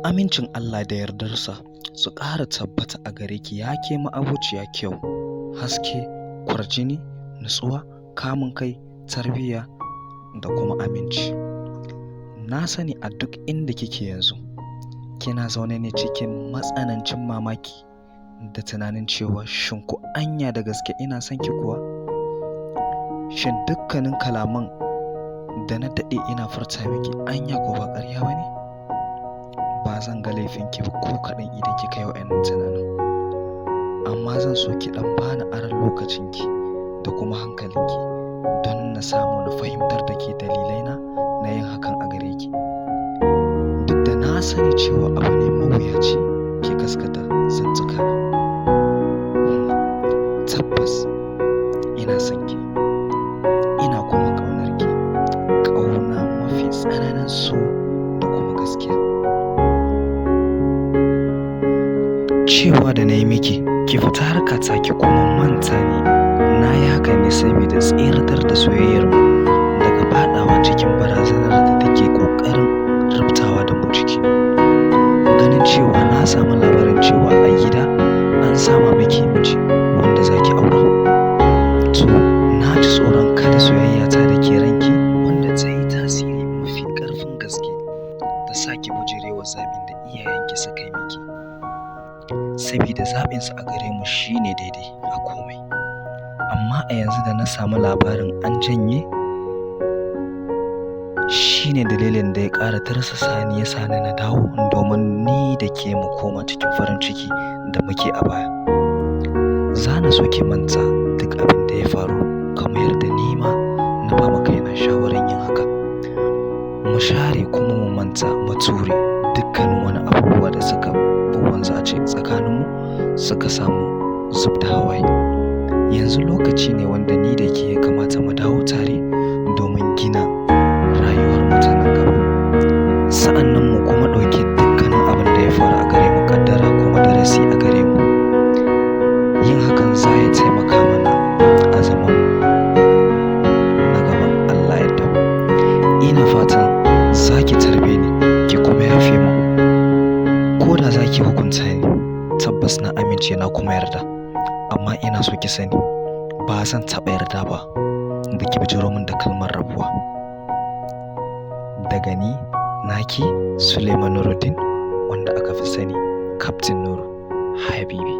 Amincin Allah da yardarsa su ƙara tabbata a gare ki, ya ke ma'abociya kyau, haske, kwarjini, nutsuwa, kamun kai, tarbiyya da kuma aminci. Na sani a duk inda kike yanzu, kina zaune ne cikin matsanancin mamaki da tunanin cewa shin ko anya da gaske ina son ki kuwa? Shin dukkanin kalaman da na daɗe ina furta miki anya ko ba ƙarya ba ne? Ba zan ga laifinki ba ko kaɗan idan kika yi wa'yannan tunanin. Amma zan so ki ɗan bani aron lokacinki da kuma hankalinki don na samu na fahimtar da ke dalilaina na yin hakan a gare ki. Duk da na sani cewa abu ne mawuyaci ki gaskata zantukana. Tabbas ina son ki, ina kuma ƙaunar ki, ƙauna mafi tsananin so da kuma gaskiya. Cewa da na yi miki, ki fita harkata ki kuma manta ni, na yi hakan ne saboda tseratar da soyayyarmu daga faɗawa cikin barazanar da take ƙoƙarin rubtawa da mu ciki. Ganin cewa na samu labarin cewa a gida an sama miki miji wanda za ki aura. To, na ji tsoron kada soyayyata da ke ranki wanda ta yi tasiri mafi ƙarfin gaske ta sa ki bijirewa zaɓin da iyayenki suka yi miki. Sabida zaɓinsu a gare mu shine daidai a komai. Amma a yanzu da na samu labarin an janye, shine dalilin da ya ƙara tursasa ni ya sa ni na dawo domin ni da ke mu koma cikin farin ciki da muke a baya. Za na so ki manta duk abin da ya faru kamar yadda ni ma na ba ma kaina shawarar yin haka. Mu share kuma mu manta mu ture dukkanin wani abubuwa da suka wanzu a tsakaninmu suka samu zub da hawaye. Yanzu lokaci ne wanda ni da ke ya kamata mu dawo tare domin gina rayuwar mu ta nan gaba. Sa'an nan mu kuma ɗauki dukkanin abin da ya faru a gare mu ƙaddara kuma darasi a gare mu. Yin hakan za ya taimaka mana a zaman na gaban Allah yadda. Ina fatan za ki tarbe ni ki kuma yafe min. Ko da za ki hukunta ni, tabbas na amince na kuma yarda. Amma ina so ki sani ba zan taɓa yarda ba da ki bijiro min da kalmar rabuwa. Daga ni, naki Suleiman Nuruddin wanda aka fi sani Captain Nuru Habibi.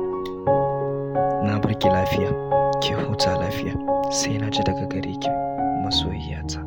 Na bar ki lafiya, ki huta lafiya, sai na ji daga gare ki masoyiyata.